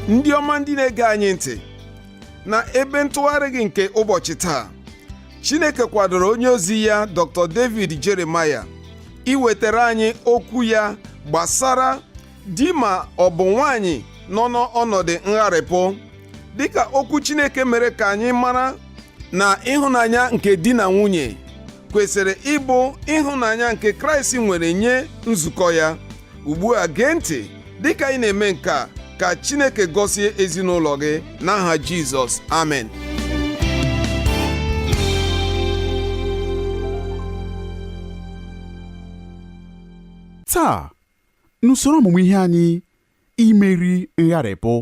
Ndị ọma, ndị na-ege anyị ntị na ebe ntụgharị gị nke ụbọchị taa, Chineke kwadoro onye ozi ya Dr. David Jeremiah iwetara anyị okwu ya gbasara di ma ọ bụ nwanyị nọ n'ọnọdụ ngharịpụ. Dịka okwu Chineke mere ka anyị mara na ịhụnanya nke di na nwunye kwesịrị ịbụ ịhụnanya nke Kraịst nwere nye nzukọ ya. Ugbu a gee ntị dịka ị na-eme nke a, ka Chineke gọzie ezinụlọ gị n'aha Jizọs, amen. Taa n'usoro ọmụmụ ihe anyị imeri ngharịpụ,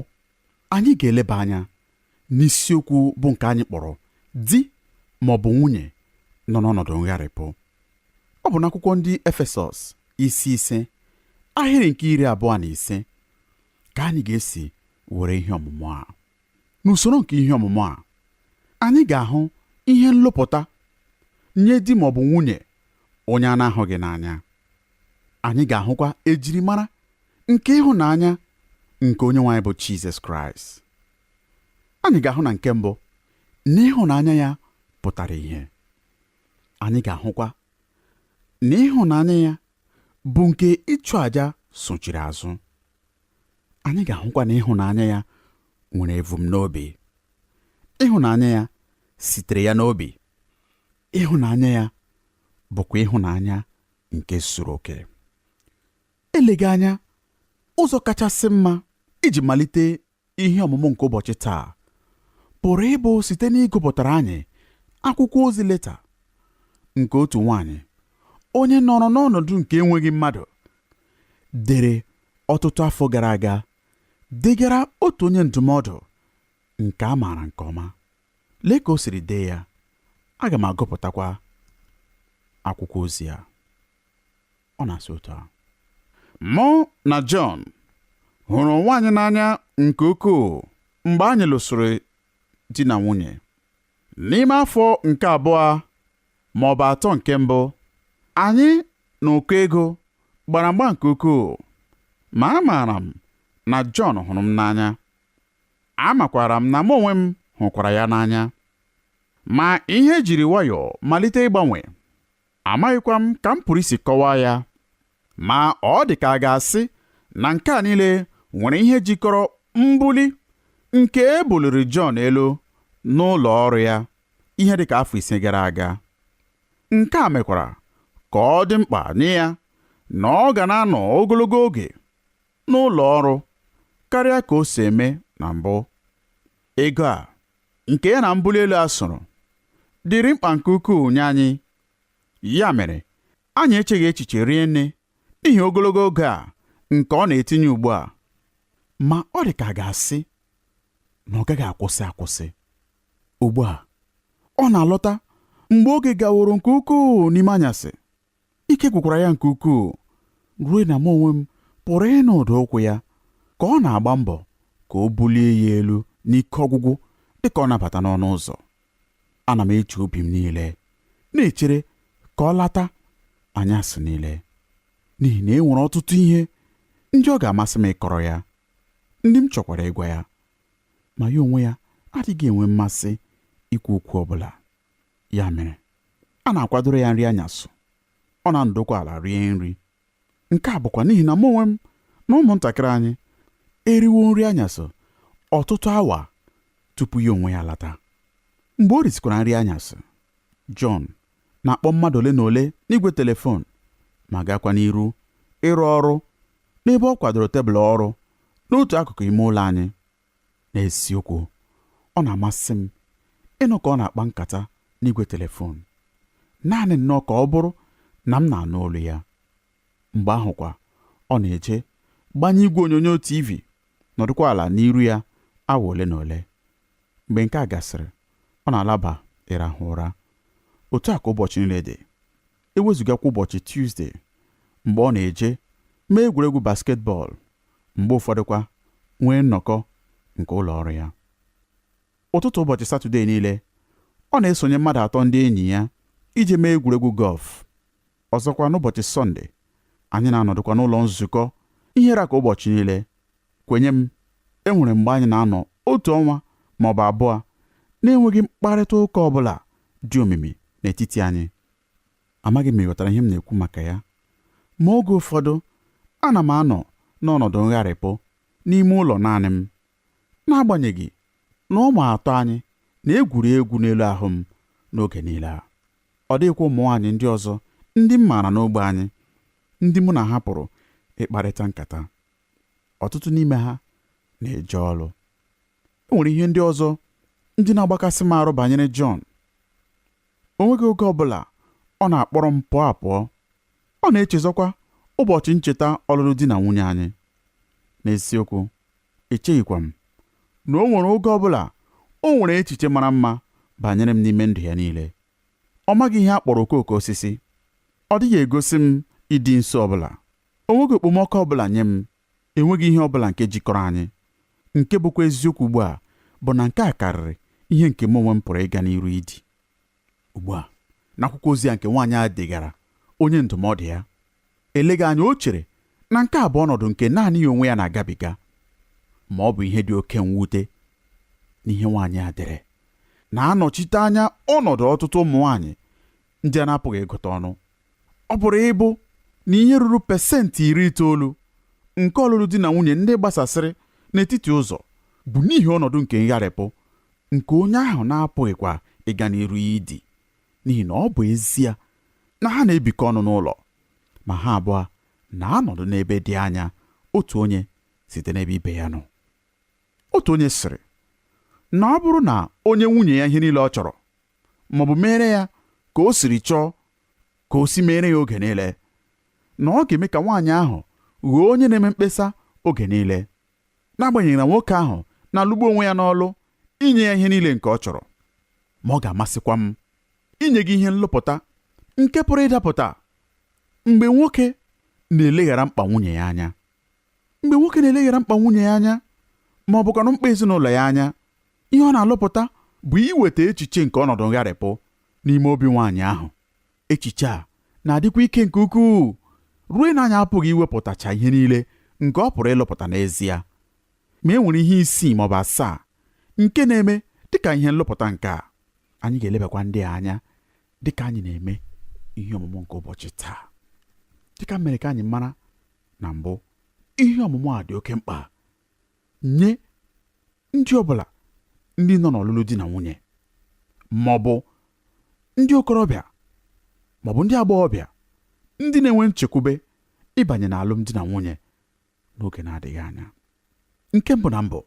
anyị ga-eleba anya n'isiokwu bụ nke anyị kpọrọ di ma ọ bụ nwunye nọ n'ọnọdụ ngharịpụ. Ọ bụ n'akwụkwọ ndị Efesọs isi 5 ahịrị nke 25 ka anyị ga-esi were ihe ọmụmụ a. N'usoro nke ihe ọmụmụ a, anyị ga-ahụ ihe nlụpụta nye di ma ọ bụ nwunye onye a na-ahụghị n'anya. Anyị ga-ahụkwa ejirimara nke ịhụnanya nke Onyenwe anyị bụ Jizọs Kraịst. Anyị ga-ahụ na nke mbụ na ịhụnanya ya pụtara ihe. Anyị ga-ahụkwa na ịhụnanya ya bụ nke ịchụ àjà sochiri azụ. Anyị ga-ahụkwa na ịhụnanya ya nwere ebumnobi. Ịhụnanya ya sitere ya n'obi. Ịhụnanya ya bụkwa ịhụnanya nke zuru oke. Eleghị anya, ụzọ kachasị mma iji malite ihe ọmụmụ nke ụbọchị taa pụrụ ịbụ site n'ịgụpụtara anyị akwụkwọ ozi leta nke otu nwaanyị onye nọrọ n'ọnọdụ nke enweghị mmadụ dere ọtụtụ afọ gara aga degara otu onye ndụmọdụ nke a maara nke ọma. Lee ka o siri dee ya, aga m agụpụtakwa akwụkwọ ozi a. Ọ na-asị otu a: Mụ na John hụrụ onwe anyị n'anya nke ukwuu mgbe anyị lụsịrị di na nwunye. N'ime afọ nke abụọ ma ọ bụ atọ nke mbụ, anyị na ụkọ ego gbara mgba nke ukwuu, ma amaara m na John hụrụ m n'anya. Amakwara m na mụ onwe m hụkwara ya n'anya. Ma ihe jiri nwayọọ malite ịgbanwe. Amaghịkwa m ka m pụrụ isi kọwaa ya, ma ọ dị ka a ga-asị na nke a niile nwere ihe jikọrọ mbuli nke e buliri John elu n'ụlọ ọrụ ya ihe dị ka afọ 5 gara aga. Nke a mekwara ka ọ dị mkpa nye ya na ọ ga na-anọ ogologo oge n'ụlọ ọrụ karịa ka o si eme na mbụ. Ego a nke ya na mbuli elu a soro dịrị mkpa nke ukwuu nye anyị. Ya mere, anyị echeghị echiche rie nne n'ihi ogologo oge a nke ọ na-etinye ugbu a. Ma ọ dị ka a ga-asị na ọ gaghị akwụsị akwụsị. Ugbu a, ọ na-alọta mgbe oge gaworo nke ukwuu n'ime anyasị. Ike gwụkwara ya nke ukwuu ruo na mụ onwe m pụrụ ịnụ ụda ụkwụ ya ka ọ na-agba mbọ ka o bulie ya elu n'ike ọgwụgwụ dị ka ọ na-abata n'ọnụ ụzọ. Ana m eji obi m niile na-echere ka ọ lata anyasị niile, n'ihi na e nwere ọtụtụ ihe ndị ọ ga-amasị m ịkọrọ ya, ndị m chọkwara ịgwa ya, ma ya onwe ya adịghị enwe mmasị ikwu okwu ọbụla. Ya mere, a na-akwadoro ya nri anyasụ, ọ na-anọdụkwa ala rie nri. Nke a bụkwa n'ihi na mụ onwe m na ụmụntakịrị anyị eriwo nri anyasụ ọtụtụ awa tupu ya onwe ya lata. Mgbe o risikwara nri anyasụ, John na-akpọ mmadụ ole na ole n'igwe telefon ma gakwa n'iru ịrụ ọrụ n'ebe ọ kwadoro tebụl ọrụ n'otu akụkụ ime ụlọ anyị. N'eziokwu, ọ na-amasị m ịnụ ka ọ na-akpa nkata n'igwe telefon, naanị nnọọ ka ọ bụrụ na m na-anụ olu ya. Mgbe ahụ kwa, ọ na-eje gbanye igwe onyonyo TV, nọdụkwa ala n'iru ya awa ole na ole. Mgbe nke a gasịrị, ọ na-alaba ịrahụ ụra. Otu a ka ụbọchị niile dị, ewezugakwa ụbọchị Tuzdee mgbe ọ na-eje mee egwuregwu basketbọọlụ, mgbe ụfọdụkwa nwee nnọkọ nke ụlọ ọrụ ya. Ụtụtụ ụbọchị Satọdee niile, ọ na-esonye mmadụ atọ ndị enyi ya ije mee egwuregwu gọlf. Ọzọkwa n'ụbọchị Sọnde, anyị na-anọdụkwa n'ụlọ nzukọ ihe ra ka ụbọchị niile. Kwenye m E nwere mgbe anyị na-anọ otu ọnwa ma ọ bụ abụọ na-enweghị mkparịta ụka ọ bụla dị omimi n'etiti anyị. Amaghị m ma ị ghọtara ihe m na-ekwu maka ya, ma oge ụfọdụ ana m anọ n'ọnọdụ ngharịpụ n'ime ụlọ naanị m, n'agbanyeghị na ụmụ atọ anyị na-egwuri egwu n'elu ahụ m n'oge niile a. Ọ dịghịkwa ụmụ nwaanyị ndị ọzọ ndị m maara n'ogbe anyị ndị mụ na ha pụrụ ịkparịta nkata. Ọtụtụ n'ime ha na-eje ọrụ. E nwere ihe ndị ọzọ ndị na-agbakasị m arụ banyere Jọn. O nweghị oge ọbụla ọ na-akpọrọ m pụọ apụọ. Ọ na-echezọkwa ụbọchị ncheta ọlụlụ di na nwunye anyị. N'eziokwu, echeghịkwa m na o nwere oge ọbụla o nwere echiche mara mma banyere m n'ime ndụ ya niile. Ọ maghị ihe a kpọrọ okooko osisi. Ọ dịghị egosi m ịdị nso ọbụla. O nweghị okpomọkụ ọbụla nye m. Enweghị ihe ọbụla nke jikọrọ anyị. Nke bụkwa eziokwu ugbu a bụ na nke a karịrị ihe nke m onwe m pụrụ ịga n'iru idi. Ugbu a, n'akwụkwọ ozi a nke nwaanyị a degara onye ndụmọdụ ya, eleghị anya o chere na nke a bụ ọnọdụ nke naanị ya onwe ya na-agabiga. Ma ọ bụ ihe dị oke mwute n'ihe nwaanyị a dere na-anọchite anya ọnọdụ ọtụtụ ụmụ nwaanyị ndị a na-apụghị ịgụta ọnụ. Ọ pụrụ ịbụ na ihe ruru 90% nke ọlụlụ di na nwunye ndị gbasasịrị n'etiti ụzọ bụ n'ihi ọnọdụ nke ngharịpụ nke onye ahụ na-apụghịkwa ịga n'iru idi, n'ihi na ọ bụ ezie na ha na-ebikọ ọnụ n'ụlọ, ma ha abụọ na-anọdụ n'ebe dị anya otu onye site n'ebe ibe ya nọ. Otu onye sịrị na ọ bụrụ na onye nwunye ya ihe niile ọ chọrọ ma ọ bụ mere ya ka o siri chọọ ka o si mere ya oge niile, na ọ ga-eme ka nwaanyị ahụ ghọọ onye na-eme mkpesa oge niile, n'agbanyeghị na nwoke ahụ na-alụgbu onwe ya n'ọlụ inye ya ihe niile nke ọ chọrọ. Ma ọ ga-amasịkwa m inye gị ihe nlụpụta nke pụrụ ịdapụta mgbe nwoke na-eleghara mkpa nwunye ya anya. Mgbe nwoke na-eleghara mkpa nwunye ya anya ma ọ bụkwanụ mkpa ezinụlọ ya anya, ihe ọ na-alụpụta bụ iweta echiche nke ọnọdụ ngharịpụ n'ime obi nwaanyị ahụ. Echiche a na-adịkwa ike nke ukwuu ruo na anyị apụghị iwepụtacha ihe niile nke ọ pụrụ ịlụpụta n'ezie. Ma e nwere ihe isii ma ọ bụ asaa nke na-eme dịka ihe nlụpụta nke a. Anyị ga-elebakwa ndị a anya dịka anyị na-eme ihe ọmụmụ nke ụbọchị taa. Dịka mere ka anyị mara na mbụ, ihe ọmụmụ a dị oke mkpa nye ndị ọbụla ndị nọ n'ọlụlụ di na nwunye, ma ọ bụ ndị okorobịa ma ọ bụ ndị agbọghọbịa ndị na-enwe nchekwube ịbanye n'alụmdi na nwunye n'oge na-adịghị anya. Nke mbụ na mbụ,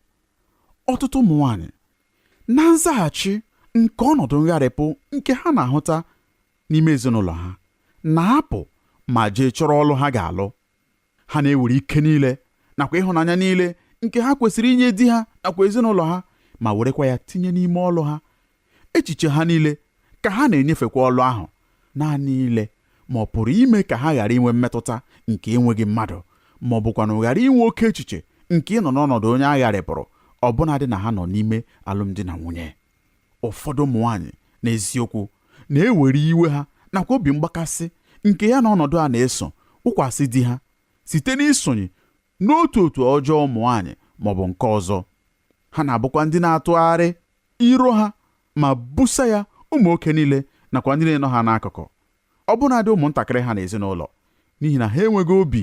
ọtụtụ ụmụ nwaanyị na nzaghachi nke ọnọdụ ngharịpụ nke ha na-ahụta n'ime ezinụlọ ha na-apụ ma jee chọrọ ọlụ ha ga-alụ. Ha na-ewere ike niile nakwa ịhụnanya niile nke ha kwesịrị inye di ha nakwa ezinụlọ ha ma werekwa ya tinye n'ime ọlụ ha. Echiche ha niile ka ha na-enyefekwa ọlụ ahụ naanị ile ma ọ pụrụ ime ka ha ghara inwe mmetụta nke enweghị mmadụ, ma ọ bụkwanụ ghara inwe oke echiche nke ịnọ n'ọnọdụ onye a gharịpụrụ, ọbụnadị na ha nọ n'ime alụmdi na nwunye. Ụfọdụ ụmụ nwaanyị n'eziokwu na-ewere iwe ha nakwa obi mgbakasị nke ya na ọnọdụ a na-eso wụkwasị di ha site n'isonye n'otu otu ọjọọ ụmụ nwaanyị ma ọ bụ nke ọzọ. Ha na-abụkwa ndị na-atụgharị iro ha ma busa ya ụmụ nwoke niile nakwa ndị niile nọ ha n'akụkụ, ọbụnadị ụmụntakịrị ha n'ezinụlọ, n'ihi na ha enweghị obi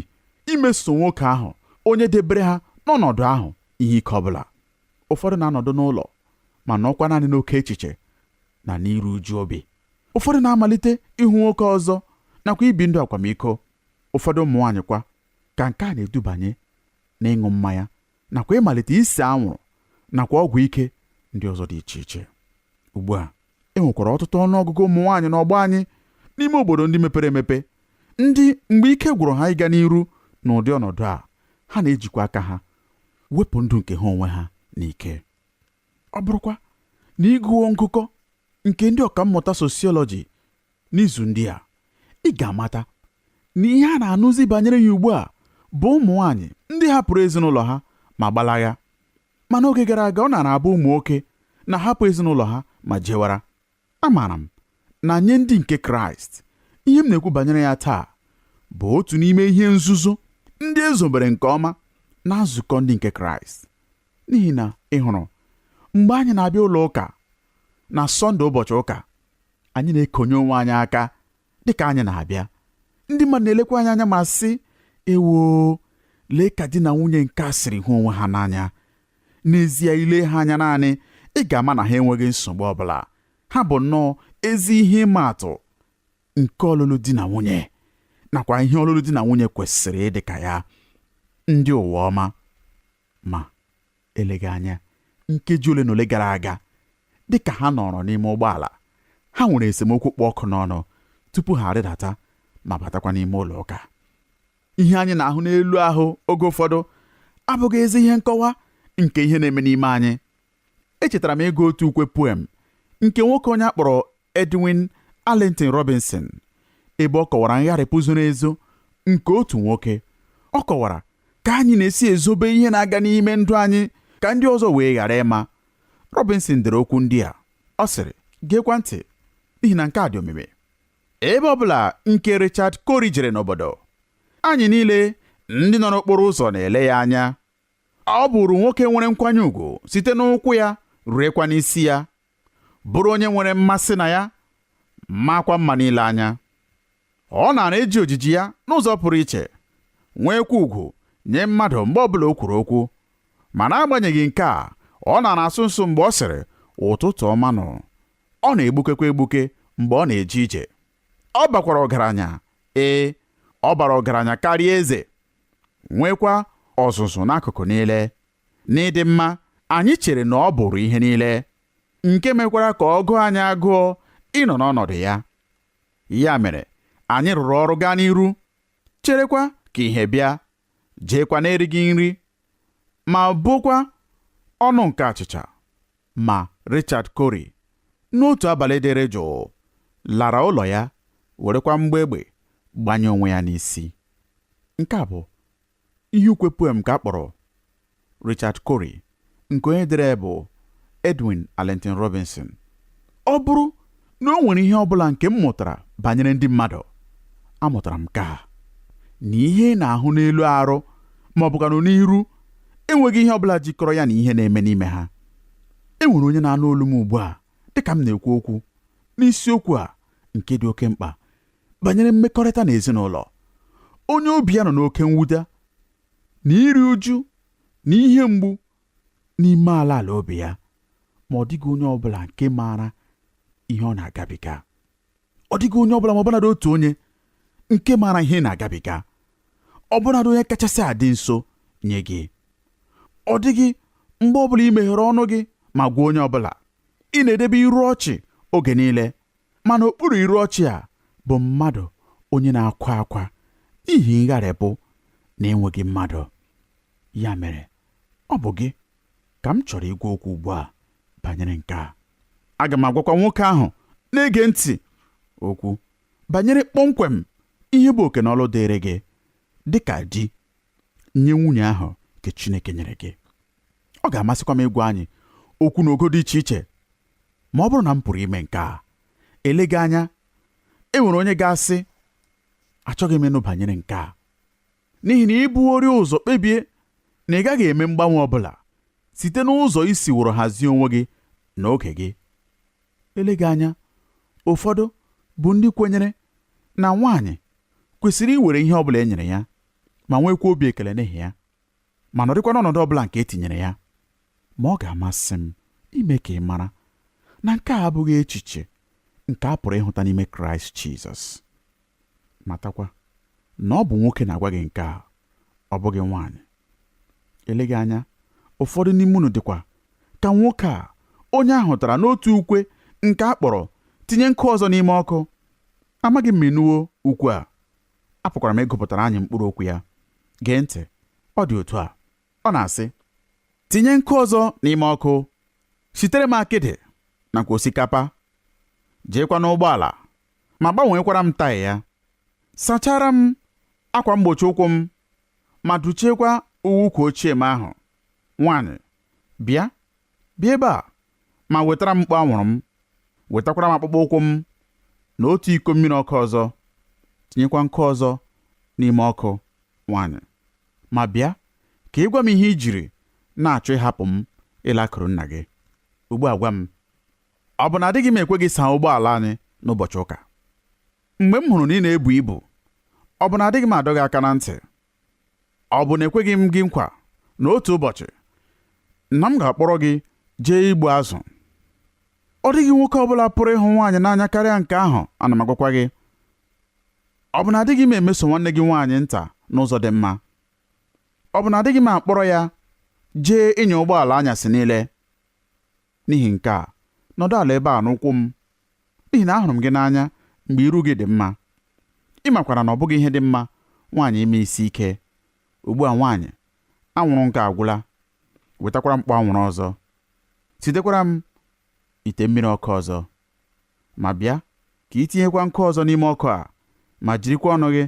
imeso nwoke ahụ onye debere ha n'ọnọdụ ahụ ihe ike ọbụla. Ụfọdụ na-anọdụ n'ụlọ ma nọkwa naanị n'oke echiche na n'iru uju obi. Ụfọdụ na-amalite ịhụ nwoke ọzọ nakwa ibi ndụ akwamiko. Ụfọdụ ụmụ nwaanyị kwa ka nke a na-edubanye n'ịṅụ mmanya nakwa ịmalite ise anwụrụ nakwa ọgwụ ike ndị ọzọ dị iche iche. Ugbu a e nwekwara ọtụtụ ọnụọgụgụ ụmụ nwaanyị n'ọgbọ anyị n'ime obodo ndị mepere emepe, ndị mgbe ike gwụrụ ha ịga n'iru n'ụdị ọnọdụ a, ha na-ejikwa aka ha wepụ ndụ nke ha onwe ha n'ike. Ọ bụrụkwa na ịgụọ ngụkọ nke ndị ọkammụta sosiọlọji n'izu ndị a, ị ga-amata na ihe a na-anụzi banyere ya ugbu a bụ ụmụ nwaanyị ndị hapụrụ ezinụlọ ha ma gbalaga. Ma n'oge gara aga ọ nara abụ ụmụ nwoke na-ahapụ ezinụlọ ha ma jewara. Amaara m na nye ndị nke Kraịst, ihe m na-ekwu banyere ya taa bụ otu n'ime ihe nzuzo ndị ezobere nke ọma na nzukọ ndị nke Kraịst. N'ihi na ị hụrụ, mgbe anyị na-abịa ụlọ ụka na Sọnde ụbọchị ụka, anyị na-ekonye onwe anyị aka dịka anyị na-abịa. Ndị mmadụ na-elekwa anyị anya ma sị, ewoo, lee ka di na nwunye nke a siri hụ onwe ha n'anya. N'ezie, ile ha anya naanị, ị ga-ama na ha enweghị nsogbu ọbụla. Ha bụ nnọọ ezi ihe ịma atụ nke ọlụlụ di na nwunye nakwa ihe ọlụlụ di na nwunye kwesịrị ịdị ka ya. Ndị ụwa ọma. Ma eleghị anya nkeji ole na ole gara aga, dị ka ha nọrọ n'ime ụgbọala, ha nwere esemokwu kpụ ọkụ n'ọnụ tupu ha arịdata ma batakwa n'ime ụlọ ụka. Ihe anyị na-ahụ n'elu ahụ oge ụfọdụ abụghị ezi ihe nkọwa nke ihe na-eme n'ime anyị. Echetara m ịgụ otu ukwe poem nke nwoke onye a kpọrọ Edwin Arlington Robinson, ebe ọ kọwara ngharịpụ zoro ezo nke otu nwoke. Ọ kọwara ka anyị na-esi ezobe ihe na-aga n'ime ndụ anyị ka ndị ọzọ wee ghara ịma. Robinson dere okwu ndị a. Ọ sịrị, geekwa ntị n'ihi na nke a dị omimi. Ebe ọbụla nke Richard Cory jere n'obodo, anyị niile ndị nọ n'okporo ụzọ na-ele ya anya. Ọ bụrụ nwoke nwere nkwanye ùgwù site n'ụkwụ ya ruekwa n'isi ya, bụrụ onye nwere mmasị na ya, makwa mma niile anya. Ọ nara eji ojiji ya n'ụzọ pụrụ iche, nweekwa ùgwù nye mmadụ mgbe ọbụla o kwuru okwu. Ma n'agbanyeghị nke a, ọ nara asụ nsụ mgbe ọ sịrị ụtụtụ ọma nụ. Ọ na-egbukekwa egbuke mgbe ọ na-eje ije. Ọ bakwara ọgaranya, ee, ọ bara ọgaranya karịa eze, nwekwa ọzụzụ n'akụkụ niile. N'ịdị mma, anyị chere na ọ bụrụ ihe niile, nke mekwara ka ọ gụọ anyị agụọ ịnọ n'ọnọdụ ya. Ya mere, anyị rụrụ ọrụ gaa n'iru, cherekwa ka ihe bịa, jeekwa na-erighị nri, ma bụkwa ọnụ nke achịcha. Ma Richard Cory, n'otu abalị dịrị jụụ, lara ụlọ ya werekwa mgbọ egbe gbanye onwe ya n'isi. Nke a bụ ihe ukwe poem ka a kpọrọ Richard Cory, nke onye dere bụ Edwin Arlington Robinson. Ọ bụrụ na o nwere ihe ọbụla nke m mụtara banyere ndị mmadụ, amụtara m nke a, na ihe ị na-ahụ n'elu arụ ma ọ bụkwanụ n'iru enweghị ihe ọbụla jikọrọ ya na ihe na-eme n'ime ha. E nwere onye na-anụ olu m ugbu a dịka m na-ekwu okwu n'isiokwu a nke dị oke mkpa banyere mmekọrịta na ezinụlọ. Onye obi ya nọ n'oke mwute na iri uju na ihe mgbu n'ime ala ala obi ya, ma ọ dịghị onye ọbụla nke maara ihe ọ na-agabiga. Ọ dịghị onye ọbụla, ma ọbụnadị otu onye nke maara ihe ị na-agabiga, ọbụnadị onye kachasị adị nso nye gị. Ọ dịghị mgbe ọbụla ị meghere ọnụ gị ma gwa onye ọbụla. Ị na-edebe iru ọchị oge niile, mana okpuru iru ọchị a bụ mmadụ onye na-akwa akwa n'ihi ngharịpụ na enweghị mmadụ. Ya mere, ọ bụ gị ka m chọrọ ịgwa okwu ugbu a banyere nke a. Aga m agwakwa nwoke ahụ na-ege ntị okwu banyere kpọmkwem ihe bụ oke na ọlụ dịịrị gị dịka di nye nwunye ahụ nke Chineke nyere gị. Ọ ga-amasịkwa m ịgwa anyị okwu n'ogo dị iche iche, ma ọ bụrụ na m pụrụ ime nke a. Eleghị anya e nwere onye ga-asị, achọghị m ịnụ banyere nke a, n'ihi na ị buworị ụzọ kpebie na ị gaghị eme mgbanwe ọbụla site n'ụzọ i siworo hazie onwe gị na oge gị. Eleghị anya ụfọdụ bụ ndị kwenyere na nwaanyị kwesịrị iwere ihe ọbụla e nyere ya ma nwekwa obi ekele n'ihi ya, ma nọdịkwa n'ọnọdụ ọbụla nke e tinyere ya. Ma ọ ga-amasị m ime ka ị mara na nke a abụghị echiche nke a pụrụ ịhụta n'ime Kraịst Jizọs. Matakwa na ọ bụ nwoke na-agwa gị nke a, ọ bụghị nwaanyị. Eleghị anya ụfọdụ n'ime unu dịkwa ka nwoke a onye a hụtara n'otu ukwe nke a kpọrọ tinye nkụ ọzọ n'ime ọkụ. Amaghị m ma ị nụwo ukwe a. Apụkwara m ịgụpụtara anyị mkpụrụ okwu ya. Gee ntị, ọ dị otu a. Ọ na-asị, tinye nkụ ọzọ n'ime ọkụ, sitere m akịdị nakwa osikapa, jeekwa n'ụgbọala ma gbanweekwara m taya ya, sachara m akwa mgbochi ụkwụ m ma duchiekwa uwe ukwu ochie m ahụ. Nwaanyị, bịa bịa ebe a ma wetara m mkpo anwụrụ m, wetakwara m akpụkpọ ụkwụ m na otu iko mmiri ọkụ ọzọ, tinyekwa nkụ ọzọ n'ime ọkụ. Nwaanyị, ma bịa ka ị gwa m ihe i jiri na-achọ ịhapụ m ịlakụrụ nna gị. Ugbu a gwa m, ọ bụ na adịghị m ekwe gị saa ụgbọala anyị n'ụbọchị ụka? Mgbe m hụrụ na ị na-ebu ibu, ọ bụ na adịghị m adọ gị aka na ntị? Ọ bụ na ekweghị m gị nkwa na otu ụbọchị na m ga-akpọrọ gị jee igbu azụ? Ọ dịghị nwoke ọbụla pụrụ ịhụ nwaanyị n'anya karịa nke ahụ, ana m agwakwa gị. Ọ bụ na adịghị m emeso nwanne gị nwaanyị nta n'ụzọ dị mma? Ọ bụ na adịghị m akpọrọ ya jee ịnya ụgbọala anyasị niile? N'ihi nke a, nọdụ ala ebe a n'ụkwụ m, n'ihi na ahụrụ m gị n'anya mgbe iru gị dị mma. Ị makwara na ọ bụghị ihe dị mma nwaanyị ime isi ike. Ugbu a nwaanyị, anwụrụ nke agwụla, wetakwara mkpọ anwụrụ ọzọ, sitekwara m ite mmiri ọkụ ọzọ, ma bịa ka ị tinyekwa nkụ ọzọ n'ime ọkụ a, ma jirikwa ọnụ gị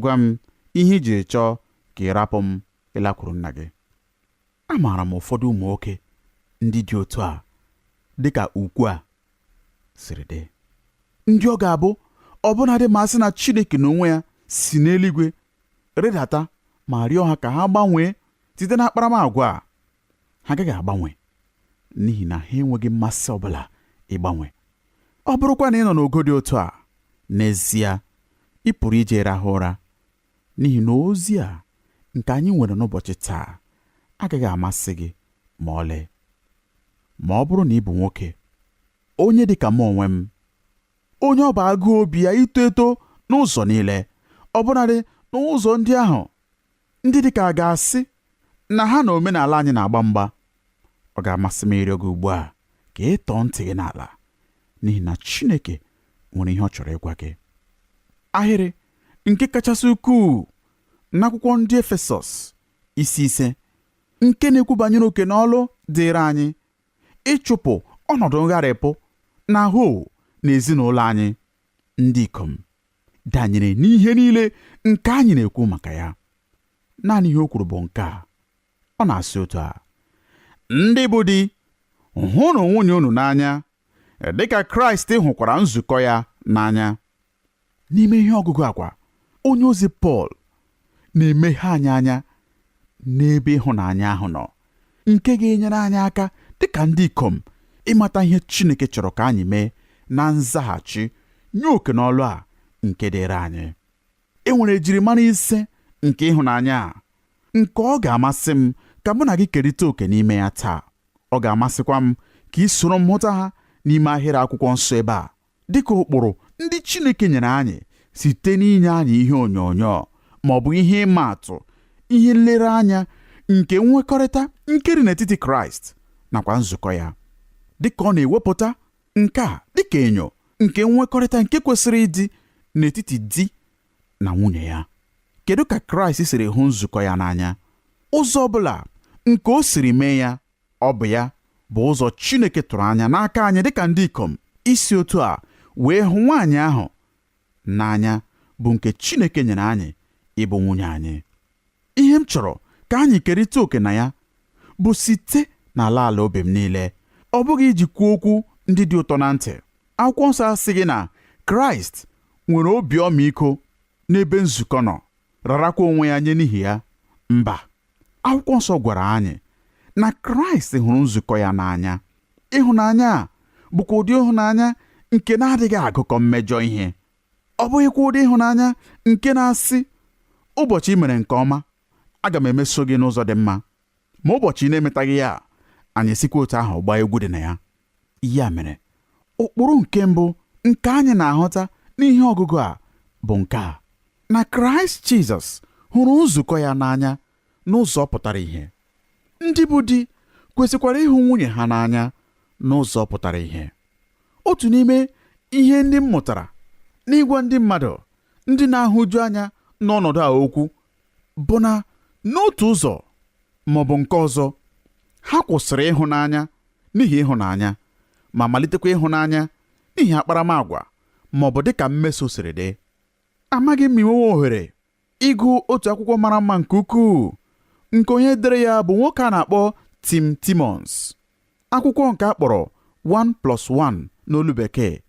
gwa m ihe i jiri chọọ ka ị rapụ m ịlakwuru nna gị. Amaara m ụfọdụ ụmụ nwoke ndị dị otu a dịka ukwu a siri dị, ndị ọ ga-abụ ọbụnadị ma sị na Chineke n'onwe ya si n'eluigwe rịdata ma rịọ ha ka ha gbanwee site na akparamagwa a, ha agaghị agbanwe, n'ihi na ha enweghị mmasị ọbụla ịgbanwe. Ọ bụrụkwa na ị nọ n'ogo dị otu a, n'ezie ị pụrụ ije rahụ ụra, n'ihi na ozi a nke anyị nwere n'ụbọchị taa agaghị amasị gị ma ọlị. Ma ọ bụrụ na ị bụ nwoke, onye dị ka m onwe m, onye ọ bụ agụụ obi ya ito eto n'ụzọ niile, ọbụnadị n'ụzọ ndị ahụ ndị dị ka a ga-asị na ha na omenala anyị na-agba mgba, ọ ga-amasị m ịrịọ gị ugbu a ka ị tọọ ntị gị n'ala, n'ihi na Chineke nwere ihe ọ chọrọ ịgwa gị. Ahịrị nke kachasị ukwuu n'akwụkwọ ndị Efesọs isi 5 nke na-ekwu banyere oke na ọlụ dịịrị anyị ịchụpụ ọnọdụ ngharịpụ na ahụ na ezinụlọ anyị, ndị ikom danyere n'ihe niile nke anyị na-ekwu maka ya. Naanị ihe o kwuru bụ nke a. Ọ na-asị otu a: ndị bụ di, hụnụ nwunye unu n'anya dịka Kraịst hụkwara nzukọ ya n'anya. N'ime ihe ọgụgụ akwa, onye ozi Pọl na-emeghe anyị anya n'ebe ịhụnanya ahụ nọ, nke ga-enyere anyị aka dịka ndị ikom ịmata ihe Chineke chọrọ ka anyị mee na nzaghachi nye oke n'ọlụ a nke dịịrị anyị. E nwere ejirimara 5 nke ịhụnanya a nke ọ ga-amasị m ka mụ na gị kerịta oke n'ime ya taa. Ọ ga-amasịkwa m ka ị soro m hụta ha n'ime ahịrị akwụkwọ nsọ ebe a, dịka ụkpụrụ ndị Chineke nyere anyị site n'inye anyị ihe onyonyo ma ọ bụ ihe ịma atụ, ihe nlereanya nke nwekọrịta nke dị n'etiti Kraịst nakwa nzukọ ya, dịka ọ na-ewepụta nke a dịka enyo nke nwekọrịta nke kwesịrị ịdị n'etiti di na nwunye ya. Kedu ka Kraịst siri hụ nzukọ ya n'anya? Ụzọ ọbụla nke o siri mee ya, ọ bụ ya bụ ụzọ Chineke tụrụ anya n'aka anyị dịka ndị ikom isi otu a wee hụ nwaanyị ahụ n'anya bụ nke Chineke nyere anyị ịbụ nwunye anyị. Ihe m chọrọ ka anyị kerịta oke na ya bụ site n'ala ala obi m niile, ọ bụghị iji kwuo okwu ndị dị ụtọ na ntị. Akwụkwọ nsọ asịghị na Kraịst nwere obi ọmịiko n'ebe nzukọ nọ, rarakwa onwe ya nye n'ihi ya. Mba, akwụkwọ nsọ gwara anyị na Kraịst hụrụ nzukọ ya n'anya. Ịhụnanya a bụkwa ụdị ịhụnanya nke na-adịghị agụkọ mmejọ ihe. Ọ bụghịkwa ụdị ịhụnanya nke na-asị, ụbọchị ị mere nke ọma, aga m emeso gị n'ụzọ dị mma, ma ụbọchị ị na-emetaghị ya, anyị esikwa otu ahụ gbaa egwu dị na ya. Ya mere, ụkpụrụ nke mbụ nke anyị na-ahụta n'ihe ọgụgụ a bụ nke a, na Kraịst Jizọs hụrụ nzukọ ya n'anya n'ụzọ pụtara ihe. Ndị bụ di kwesịkwara ịhụ nwunye ha n'anya n'ụzọ pụtara ihe. Otu n'ime ihe ndị m mụtara n'ịgwa ndị mmadụ ndị na-ahụju anya n'ọnọdụ a okwu bụ na n'otu ụzọ ma ọ bụ nke ọzọ, ha kwụsịrị ịhụnanya n'ihi ịhụnanya ma malitekwa ịhụnanya n'ihi akparamagwa ma ọ bụ dịka mmeso siri dị. Amaghị m ma i nwewo ohere ịgụ otu akwụkwọ mara mma nke ukwuu nke onye dere ya bụ nwoke a na-akpọ Tim Timmons. Akwụkwọ nke a kpọrọ 1+1 n'olu bekee,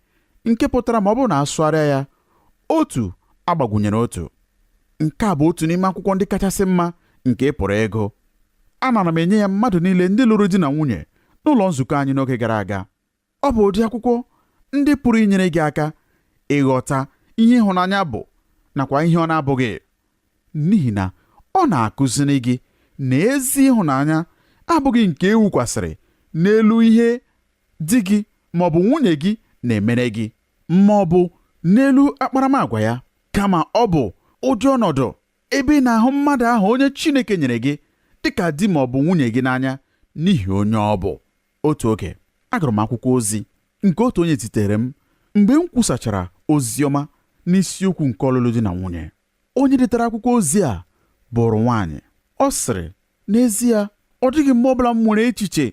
nke pụtara ma ọ bụrụ na asụgharịa ya, otu agbagwunyere otu. Nke a bụ otu n'ime akwụkwọ ndị kachasị mma nke ị pụrụ ịgụ. Anara m enye ya mmadụ niile ndị lụrụ di na nwunye n'ụlọ nzukọ anyị n'oge gara aga. Ọ bụ ụdị akwụkwọ ndị pụrụ inyere gị aka ịghọta ihe ịhụnanya bụ nakwa ihe ọ na-abụghị, n'ihi na ọ na-akụziri gị na ezi ịhụnanya abụghị nke e wukwasịrị n'elu ihe di gị ma ọ bụ nwunye gị na-emere gị ma ọ bụ n'elu akparamagwa ya, kama ọ bụ ụdị ọnọdụ ebe ị na-ahụ mmadụ ahụ onye Chineke nyere gị dịka di ma ọ bụ nwunye gị n'anya n'ihi onye ọ bụ. Otu oge, agụrụ m akwụkwọ ozi nke otu onye zitere m mgbe m kwusachara ozi ọma n'isiokwu nke ọlụlụ di na nwunye. Onye detara akwụkwọ ozi a bụrụ nwaanyị. Ọ sịrị, n'ezie, ọ dịghị mgbe ọbụla m nwere echiche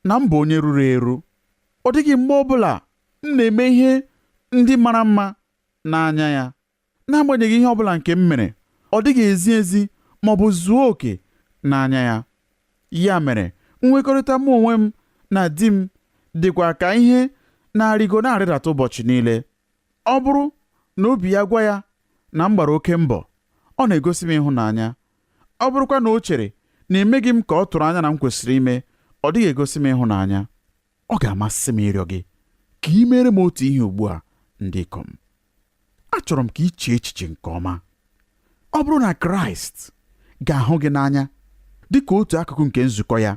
na m bụ onye ruru eru. Ọ dịghị mgbe ọbụla m na-eme ihe ndị mara mma n'anya ya. N'agbanyeghị ihe ọbụla nke m mere, ọ dịghị ezi ezi ma ọ bụ zuo oke n'anya ya. Ya mere, nwekọrịta mụ onwe m na di m dịkwa ka ihe na-arịgo na-arịdata ụbọchị niile. Ọ bụrụ na obi ya gwa ya na m gbara oke mbọ, ọ na-egosi m ịhụnanya. Ọ bụrụkwa na o chere na emeghị m ka ọ tụrụ anya na m kwesịrị ime, ọ dịghị egosi m ịhụnanya. Ọ ga-amasị m ịrịọ gị ka ị mere m otu ihe ugbu a, ndị ikom. Achọrọ m ka ị chee echiche nke ọma. Ọ bụrụ na Kraịst ga-ahụ gị n'anya dị ka otu akụkụ nke nzukọ ya,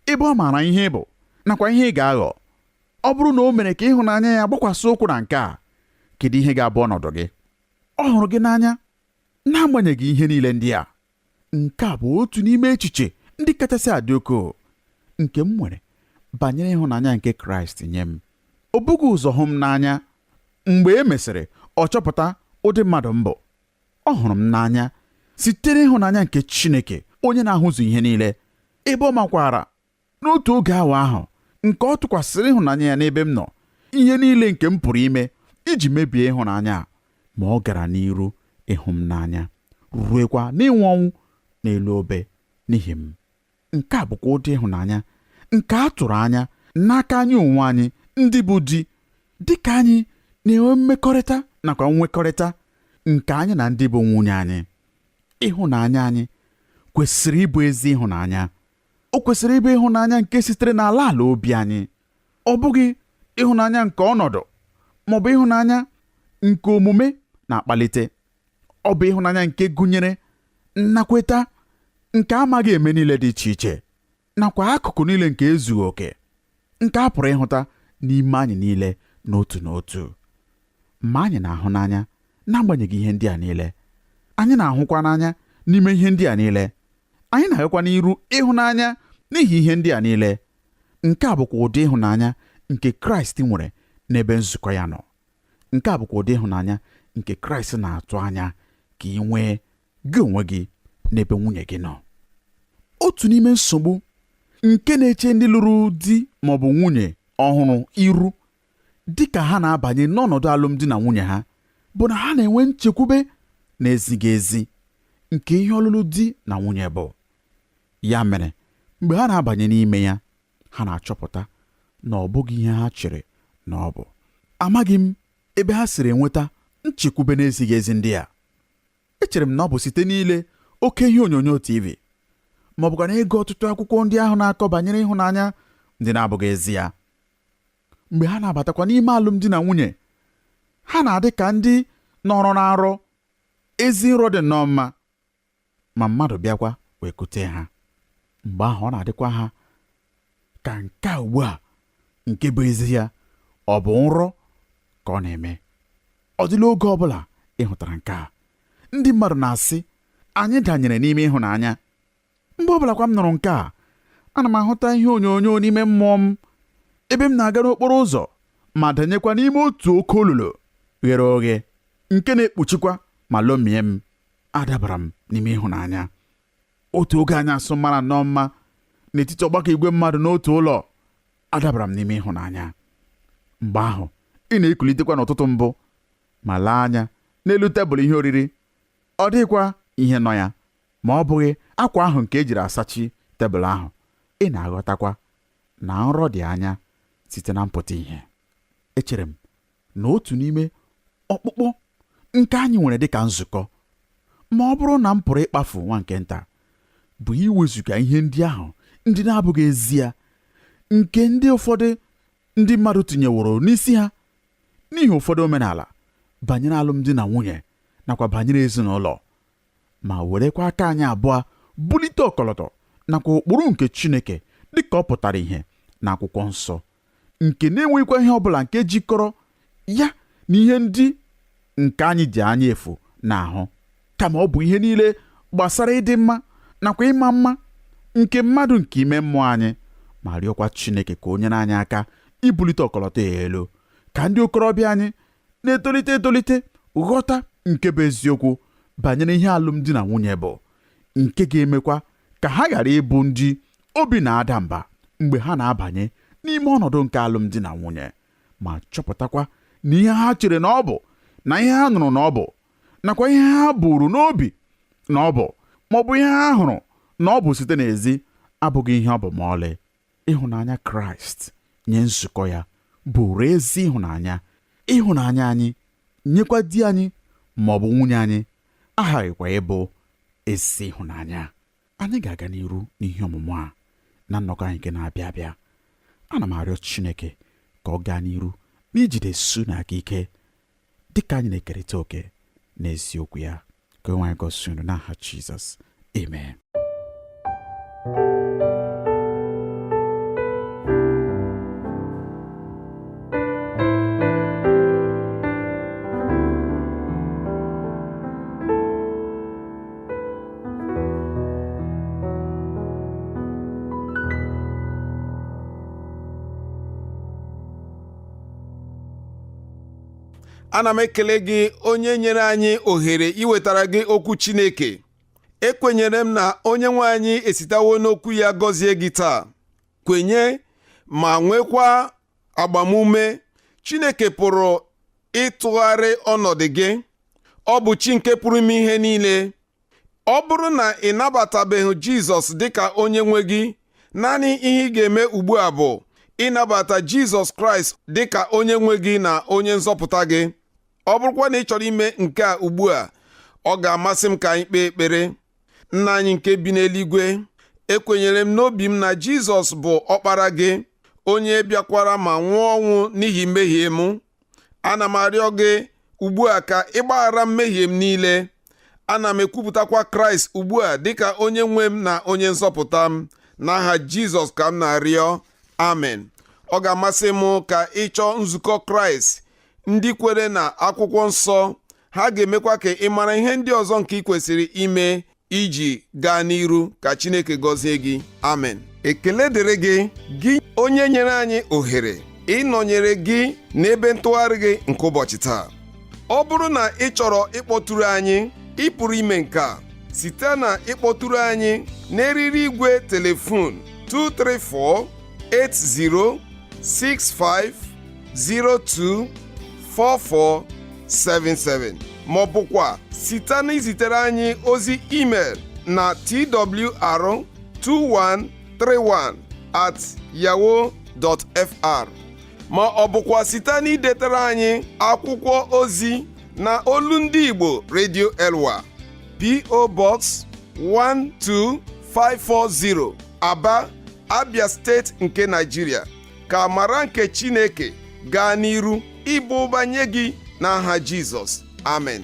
ebe ọ maara ihe ị bụ nakwa ihe ị ga-aghọ, ọ bụrụ na o mere ka ịhụnanya ya gbakwasị ụkwụ na nke a, kedu ihe ga-abụ ọnọdụ gị? Ọ hụrụ gị n'anya n'agbanyeghị ihe niile ndị a. Nke a bụ otu n'ime echiche ndị kachasị adị ukwuu nke m nwere banyere ịhụnanya nke Kraịst nye m. O bughị ụzọ hụ m n'anya mgbe e mesịrị ọ chọpụta ụdị mmadụ m bụ. Ọ hụrụ m n'anya site n'ịhụnanya nke Chineke onye na-ahụzu ihe niile, ebe ọ makwara n'otu oge awa ahụ nke ọ tụkwasịrị ịhụnanya ya n'ebe m nọ, ihe niile nke m pụrụ ime iji mebie ịhụnanya a, ma ọ gara n'iru ịhụ m n'anya ruekwa n'ịnwụ ọnwụ n'elu obe n'ihi m. Nke a bụkwa ụdị ịhụnanya nke a tụrụ anya n'aka anyị onwe anyị ndị bụ di, dịka anyị na-enwe mmekọrịta nakwa nwekọrịta nke anyị na ndị bụ nwunye anyị. Ịhụnanya anyị kwesịrị ịbụ ezi ịhụnanya. O kwesịrị ịbụ ịhụnanya nke sitere n'ala ala obi anyị, ọ bụghị ịhụnanya nke ọnọdụ ma ọ bụ ịhụnanya nke omume na-akpalite. Ọ bụ ịhụnanya nke gụnyere nnakweta nke amaghị eme niile dị iche iche nakwa akụkụ niile nke ezughị oke nke a pụrụ ịhụta n'ime anyị niile n'otu n'otu. Ma anyị na-ahụ n'anya n'agbanyeghị ihe ndị a niile. Anyị na-ahụkwa n'anya n'ime ihe ndị a niile. Anyị na-agakwa n'iru ịhụnanya n'ihi ihe ndị a niile. Nke a bụkwa ụdị ịhụnanya nke Kraịst nwere n'ebe nzukọ ya nọ. Nke a bụkwa ụdị ịhụnanya nke Kraịst na-atụ anya ka ị nwee gị onwe gị n'ebe nwunye gị nọ. Otu n'ime nsogbu nke na-eche ndị lụrụ di ma ọ bụ nwunye ọhụrụ iru dị ka ha na-abanye n'ọnọdụ alụmdi na nwunye ha bụ na ha na-enwe nchekwube na-ezighị ezi nke ihe ọlụlụ di na nwunye bụ. Ya mere, mgbe ha na-abanye n'ime ya, ha na-achọpụta na ọ bụghị ihe ha chere na ọ bụ. Amaghị m ebe ha siri enweta nchekwube na-ezighị ezi ndị a. Echere m na ọ bụ site n'ile oke ihe onyonyo TV ma ọ bụkwa na ịgụ ọtụtụ akwụkwọ ndị ahụ na-akọ banyere ịhụnanya ndị na-abụghị ezi ya. Mgbe ha na-abatakwa n'ime alụmdi na nwunye, ha na-adị ka ndị nọrọ na nrọ. Ezi nrọ dị nnọọ mma, ma mmadụ bịakwa wee kute ha. Mgbe ahụ ọ na-adịkwa ha ka nke a ugbu a nke bụ ezi ya ọ bụ nrọ ka ọ na-eme. Ọ dịla oge ọ bụla ị hụtara nke a? Ndị mmadụ na-asị, anyị danyere n'ime ịhụnanya. Mgbe ọbụla kwa m nụrụ nke a, ana m ahụta ihe onyonyo n'ime mmụọ m ebe m na-aga n'okporo ụzọ ma danyekwa n'ime otu oke olulu ghere oghe nke na-ekpuchikwa ma lomie m. Adabara m n'ime ịhụnanya. Otu oge anyasụ mara nnọọ mma n'etiti ọgbakọ igwe mmadụ n'otu ụlọ, adabara m n'ime ịhụnanya. Mgbe ahụ ị na-ekulitekwa n'ụtụtụ mbụ ma lee anya n'elu tebụl ihe oriri, ọ dịghịkwa ihe nọ ya ma ọ bụghị akwa ahụ nke ejiri asachi tebụl ahụ. Ị na-aghọtakwa na nrọ dị anya site na mpụta ihe. Echere m na otu n'ime ọkpụkpọ nke anyị nwere dịka nzukọ, ma ọ bụrụ na m pụrụ ịkpafu nwa nke nta, Bụ iwezuga ihe ndị ahụ ndị na-abụghị ezie nke ndị ụfọdụ ndị mmadụ tinyeworo n'isi ha n'ihi ụfọdụ omenala banyere alụmdi na nwunye nakwa banyere ezinụlọ, ma werekwa aka anyị abụọ bulite ọkọlọtọ nakwa ụkpụrụ nke Chineke dịka ọ pụtara ìhè na akwụkwọ nsọ, nke na-enweghịkwa ihe ọbụla nke jikọrọ ya na ihe ndị nke anyị ji anya efu na-ahụ, kama ọ bụ ihe niile gbasara ịdị mma nakwa ịma mma nke mmadụ nke ime mmụọ anyị, ma rịọkwa Chineke ka o nyere anyị aka ibulite ọkọlọtọ ya elu, ka ndị okorobịa anyị na-etolite etolite ghọta nke bụ eziokwu banyere ihe alụmdi na nwunye bụ, nke ga-emekwa ka ha ghara ịbụ ndị obi na-ada mba mgbe ha na-abanye n'ime ọnọdụ nke alụmdi na nwunye, ma chọpụtakwa na ihe ha chere na ọ bụ, na ihe ha nụrụ na ọ bụ, nakwa ihe ha buru n'obi na ọ bụ, ma ọ bụ ihe ha hụrụ na ọ bụ site n'ezi, abụghị ihe ọ bụ ma ọlị. Ịhụnanya Kraịst nye nzukọ ya bụrụ ezi ịhụnanya. Ịhụnanya anyị nyekwa di anyị ma ọ bụ nwunye anyị aghaghịkwa ịbụ ezi ịhụnanya. Anyị ga-aga n'iru n'ihe ọmụmụ a na nnọkọ anyị nke na-abịa abịa. Ana m arịọ Chineke ka ọ gaa n'iru n'ijide su n'aka ike dịka anyị na-ekerịta oke n'eziokwu ya. Ka onye nwe anyị gọzie unu n'aha Jizọs, amen. Ana m ekele gị onye nyere anyị ohere iwetara gị okwu Chineke. Ekwenyere m na onye nwe anyị esitewo n'okwu ya gọzie gị taa. Kwenye ma nwekwa agbamume. Chineke pụrụ ịtụgharị ọnọdụ gị. Ọ bụ chi nke pụrụ ime ihe niile. Ọ bụrụ na ị nabatabeghị Jizọs dịka onye nwe gị, naanị ihe ị ga-eme ugbu a bụ ịnabata Jizọs Kraịst dịka onye nwe gị na onye nzọpụta gị. Ọ bụrụkwa na ị chọrọ ime nke a ugbu a, ọ ga-amasị m ka anyị kpee ekpere. Nna anyị nke bi n'eluigwe, ekwenyere m n'obi m na Jizọs bụ ọkpara gị, onye bịakwara ma nwụọ ọnwụ n'ihi mmehie m. Ana m arịọ gị ugbu a ka ị gbaghara mmehie m niile. Ana m ekwupụtakwa Kraịst ugbu a dịka onye nwe m na onye nzọpụta m. N'aha Jizọs ka m na-arịọ, amen. Ọ ga-amasị m ka ị chọọ nzukọ Kraịst ndị kwere na akwụkwọ nsọ. Ha ga-emekwa ka ị mara ihe ndị ọzọ nke ị kwesịrị ime iji gaa n'iru. Ka Chineke gọzie gị, amen. Ekele dịrị gị, gị onye nyere anyị ohere ịnọnyere gị n'ebe ntụgharị gị nke ụbọchị taa. Ọ bụrụ na ị chọrọ ịkpọtụrụ anyị, ị pụrụ ime nke a site na ịkpọtụrụ anyị n'eriri igwe telefon 234 80 65 02 44 77, ma ọ bụkwa site na izitere anyị ozi email na twr2131 at yahoo dot fr, ma ọ bụkwa site na idetere anyị akwụkwọ ozi na Olu Ndị Igbo Radio Elwa, P.O. Box 12540, Aba, Abia Steeti nke Nigeria. Ka amara nke Chineke gaa n'iru ịba ụba nye gị n'aha Jizọs, amen.